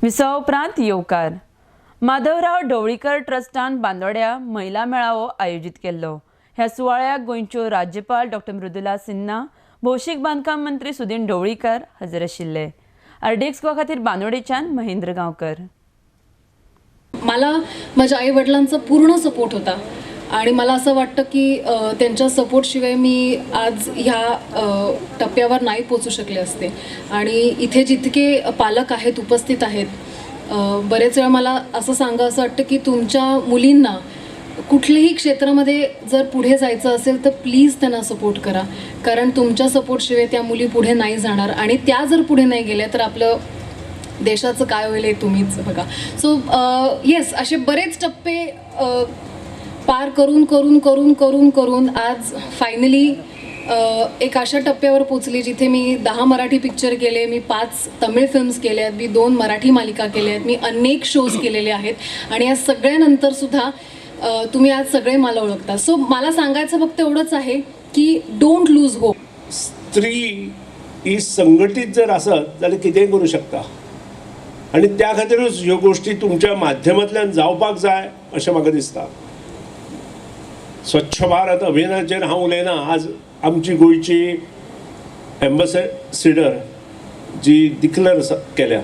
विसवा उपरांत येवकार. माधवराव ढवळीकर ट्रस्टान बांदोड्या महिला मेळावो आयोजीत केल्लो. ह्या सुवाळ्याक गोंयच्यो राज्यपाल डॉक्टर मृदुला सिन्हा, भौशीक बांदकाम मंत्री सुदीन ढवळीकर हजर आशिल्ले. आरडीएक्स गोवा खातीर बांदोडेच्यान महेंद्र गांवकर. मला माझ्या आईवडिलांचा पूर्ण सपोर्ट होता आणि मला असं वाटतं की त्यांच्या सपोर्टशिवाय मी आज ह्या टप्प्यावर नाही पोचू शकले असते. आणि इथे जितके पालक आहेत, उपस्थित आहेत, बरेच वेळा मला असं सांगा असं वाटतं की तुमच्या मुलींना कुठल्याही क्षेत्रामध्ये जर पुढे जायचं असेल तर प्लीज त्यांना सपोर्ट करा, कारण तुमच्या सपोर्टशिवाय त्या मुली पुढे नाही जाणार आणि त्या जर पुढे नाही गेल्या तर आपलं देशाचं काय होईल हे तुम्हीच बघा. सो येस, असे बरेच टप्पे पार करून करून करून करून करून आज फायनली एक अशा टप्प्यावर पोचली जिथे मी 10 मराठी पिक्चर केले, मी 5 तमिळ फिल्म्स केल्या आहेत, मी 2 मराठी मालिका केल्या आहेत, मी अनेक शोज केलेले आहेत आणि या सगळ्यानंतरसुद्धा तुम्ही आज सगळे मला ओळखता. सो मला सांगायचं फक्त एवढंच आहे की don't lose hope. स्त्री ही संघटीत जर आसत जाल्यार कितेंय करूं शकता आनी त्या खातीरूच ह्यो गोश्टी तुमच्या माध्यमांतल्यान जावपाक जाय अशें म्हाका दिसता. स्वच्छ भारत अभियानाचेर हांव उलयना. आज आमची गोंयची एम्बेसिडर जी डिक्लेर केल्या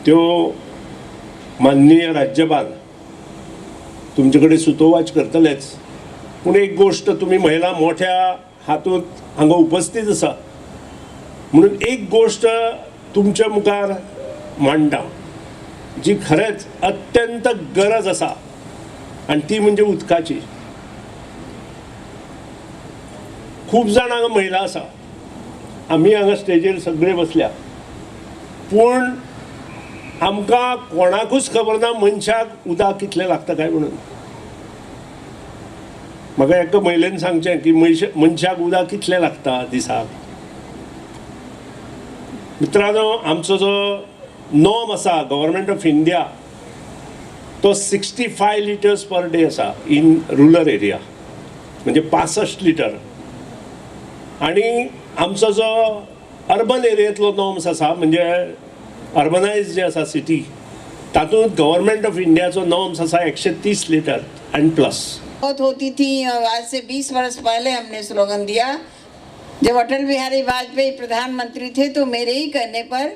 त्यो माननीय राज्यपाल तुमचे कडेन सुतोवाच करतलेच, पूण एक गोश्ट तुमी महिला मोठ्या हातूंत हांगा उपस्थित आसा म्हणून एक गोश्ट तुमच्या मुखार मांडटा जी खरेंच अत्यंत गरज आसा आनी ती म्हणजे उदकाची. खूब जाण हांगा महिला आसा, आमी हांगा स्टेजीर सगळे बसल्या, पूण आमकां कोणाकूच खबर ना मनशाक उदक कितलें लागता काय म्हणून. म्हाका एका महिलेन सांगचें की मनशाक उदक कितलें लागता दिसाक. मित्रांनो, आमचो जो नॉर्म आसा गव्हर्मेंट ऑफ इंडिया तो 65 लिटर्स पर डे आसा इन रुरल एरिया, म्हणजे 65 लिटर. आणि आमचो जो अर्बन एरियेंतलो नॉर्म्स आसा म्हणजे अर्बनायज जे आसा सिटी तातूंत गव्हर्मेंट ऑफ इंडियाचो नॉर्म्स आसा 130 लिटर आनी प्लस. बहुत होती थी. आज से 20 वर्ष पहले हमने स्लोगन दिया, जब अटल बिहारी वाजपेयी प्रधानमंत्री थे तो मेरे ही कहने पर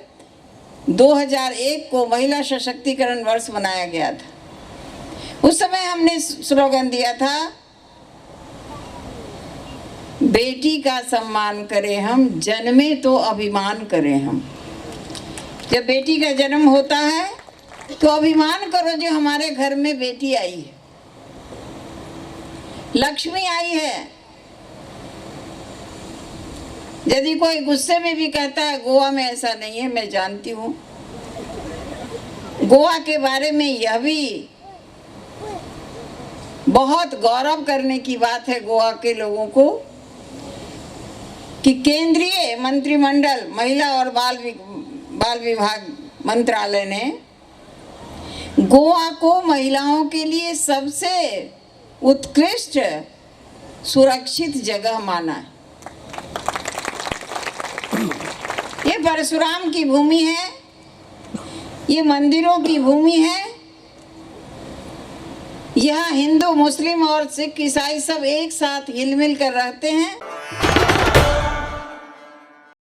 2001 को महिला सशक्तिकरण वर्ष मनाया गया था. उस समय हमने स्लोगन दिया था, बेटी का सम्मान करें हम, जन्मे तो अभिमान करें हम. जब बेटी का जन्म होता है तो अभिमान करो जो हमारे घर में बेटी आई है, लक्ष्मी आई है. यदि कोई गुस्से में भी कहता है, गोवा में ऐसा नहीं है, मैं जानती हूँ गोवा के बारे में, यह भी बहुत गौरव करने की बात है गोवा के लोगों को कि केंद्रीय मंत्रिमंडल महिला और बाल विभाग मंत्रालय ने गोवा को महिलाओं के लिए सबसे उत्कृष्ट सुरक्षित जगह माना है. ये परशुराम की भूमि है, ये मंदिरों की भूमि है, यहाँ हिंदू मुस्लिम और सिख ईसाई सब एक साथ हिलमिल कर रहते हैं.